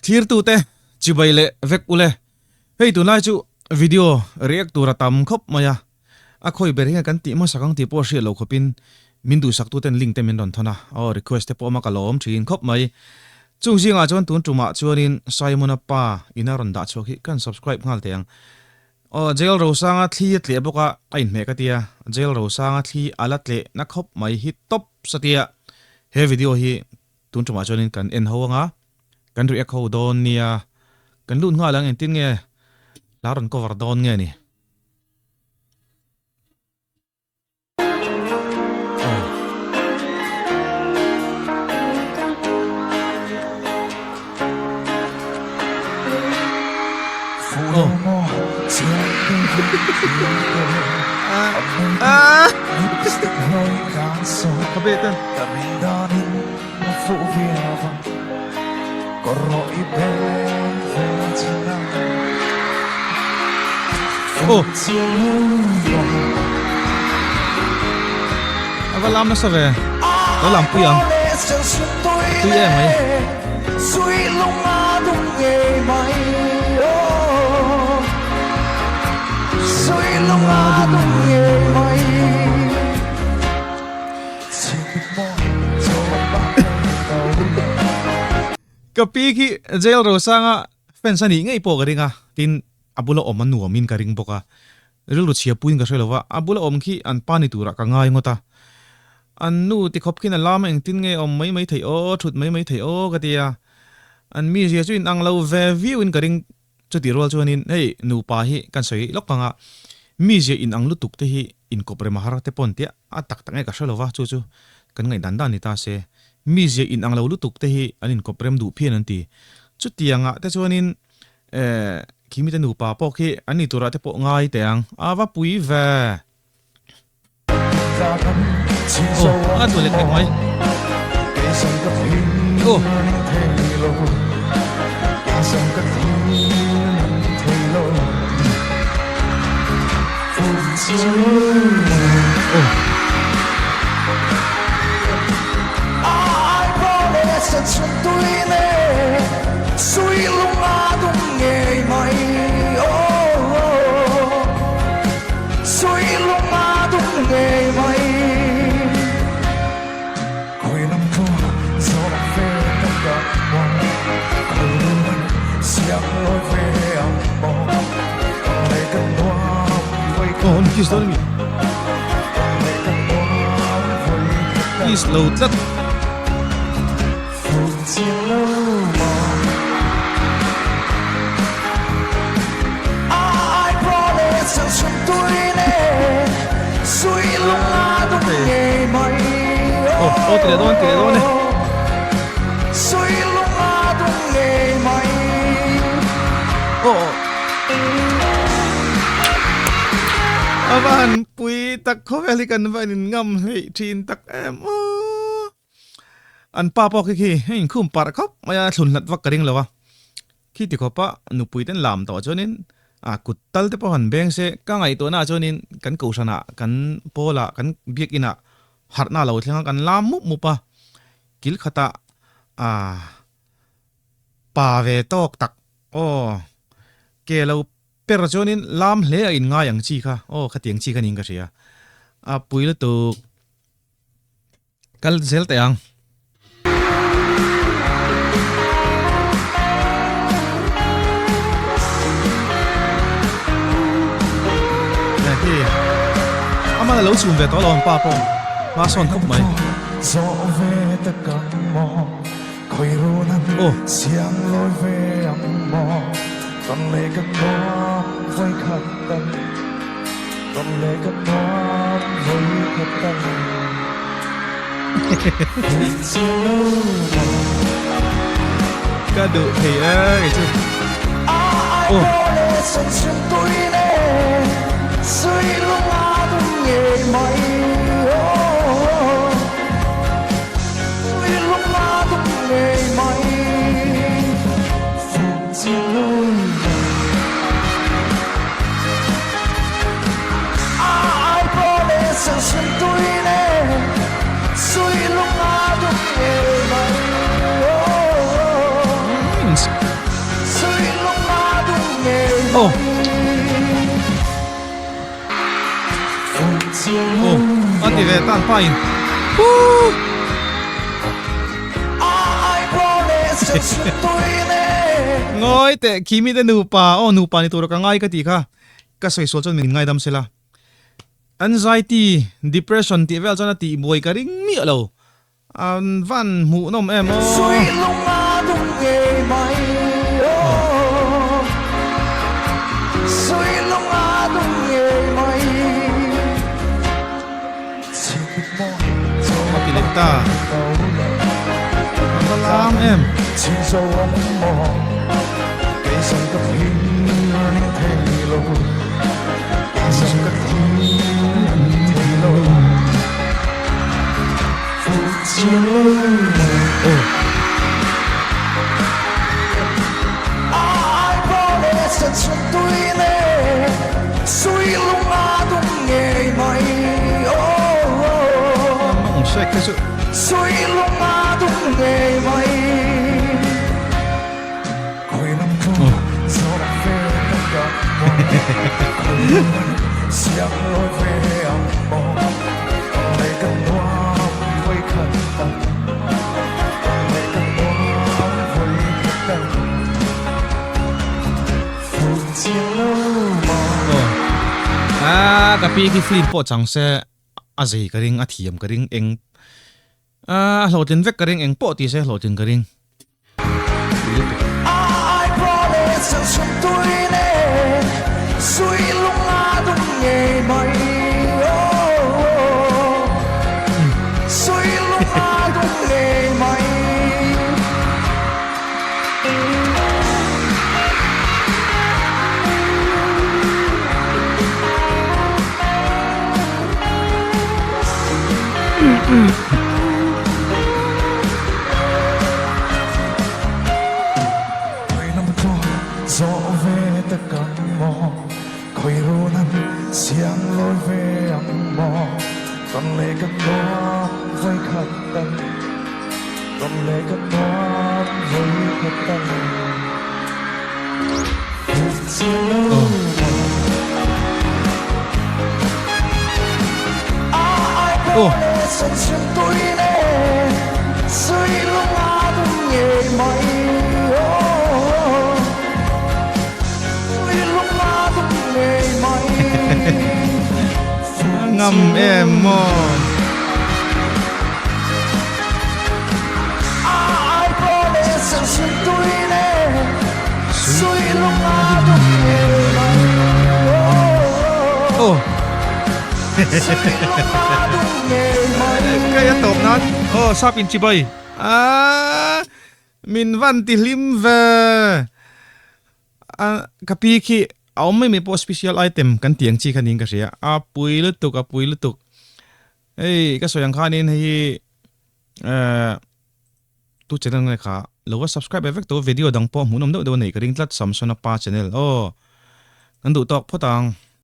Thirtute chibai leh vek ule. Hei tunlai chu video react tur a tam khawp mai a, a khawi ber hian kan tih hmasak ang tih pawh hriat loh khawpin min duhsaktuten link te min rawn thawn a, aw request te pawh awm a ka lawm thin khawp mai. Chung zingah chuan tun tumah chuanin Simon-a pa ina rawn dah chhuak hi kan subscribe nghal teh ang. Aw Jail Rosanga thli a tleh bawk a, a inhmeh ka tia, Jail Rosanga thli a la tleh na khawp mai hi tawp satia he video hi Tun tumah chuanin kan en ho anga, kan react ho dawn nia, kan lut nghal ang engtin nge hla rawn cover dawn nge ni. Oh. Ah. Ka be ten. Oh. A va lam nasa ve. Lo lam pui ang. Tui em mai. Ka pi khi jail Rosanga fans a nih ngei pawh ka ring a, tin a bula awm a nuamin ka ring bawk a, rilru chhia puiin ka hre lo va, a bula awm khi an pa ni turah ka ngai ngawt a, an nu ti khawp khian a lam a engtin nge awm mai mai theih aw, thut mai mai theih aw ka ti a, an mizia chu inang lo ve viauin ka ring. Chutih rual chuanin hei nupa hi kan sawi lawk ang a, mizia inang lutuk te hi inkawp rem a har te pawn tia a tak tak nge ka hre lova chu chu kan ngaihdan dan ni ta se. Mizia inang lo lutuk te hi an inkawp rem duh phian an ti. Chutiangah te chuanin eh khi mite nupa pawh khi an ni turah te pawh ngai teh ang a va pui ve. Aw a tlu lek lek mai. Aw. Aw. Aw an kiss dawn a mi? Kiss lo tlat. Aw ti leh dawn ti leh dawn e. Aw A va han pui tak khawvel hi kan va in ngam hleih thin tak em aw. An pa pawh khi khi hei inkhum parh khawp mai a thlun hlat vak ka ring lo a. Khi ti khawpa nupui ten lam tawh chuanin a kut tal te pawh han beng se ka ngaihtuahna ah chuanin kan kohhranah kan pawlah kan biakin ah harhna a lo thleng a kan lam mup mup a. Kil khatah a pa ve tawk tak aw ke lo per chuanin lam hle a in ngai ang chi kha aw khatiang chi kha niin ka hria a pui lutuk. Kal zel teh ang. Khi amah lo chhum ve tawh lo ang pa pawh hma sawn khawp mai. Aw. Ka duh thei e kei chu. Aw. Aw. Aw, a ti ve tan pa in. Huu! Ngawi teh, khi mite nupa, aw nupa ni tura ka ngai ka tih kha. Ka sawi sual chuan min ngaidam sela. Anxiety, depression tih vel chuan a tih buai ka ring miah lo. An van hmuhnawm em aw. A ti leh ta. A va lam em. Ah ka pi khi film pawh chang se a zei ka ring a thiam ka ring eng ah a hlawhtlin vek ka ring eng pawh ti se hlawhtlin ka ring. Ngam em maw? Aw. Kei a tawp nan aw sap in chibai aaa min van ti hlim ve a ka pi khi a awm mai mai pawh special item kan tih ang chi kha niin ka hria a pui lutuk a pui lutuk hei ka sawi ang khanin hei hi ehh Tu channel nge kha lo va subscribe ve vek tawh video dang pawh hmuhnawm deuh deuh a neih ka ring tlat Samsona pa channel aw kan duh tawk phawt ang.